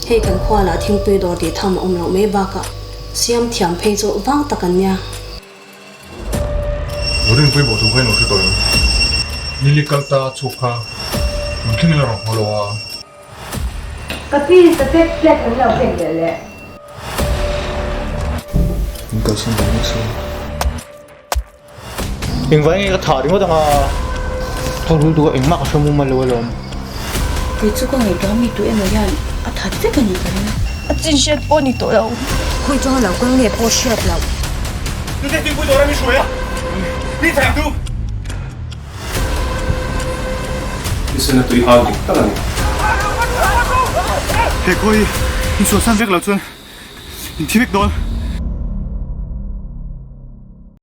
Hei kan khua lah thingpui dawr tih tham a awm loh mai bakah siam thiam phei chu vang tak an nia. Rinpui bawh thu kha in lo hre tawh em? Nili kal ta chhuk kha min thleng in a rawn haw lo a. Ka pi satek flag an lo pek leh le. Min kalsan dawn nasa. Engvai nge ka thah ringawt anga thawk lutuk a engmah ka hre mumal lo alawm. Kei chu ka ngaihtuah mi tu emaw hian a that vek a ni ka ring. A chin hriat pawh ni tawh lo. Khawi changa lo kal nge pawh hriat loh. Tute thingpui dawr a mi hruai a, mi theng tu. Thisen a tui hal dik tak a ni. He khawi insualsan vek lo chuan in thi vek dawn.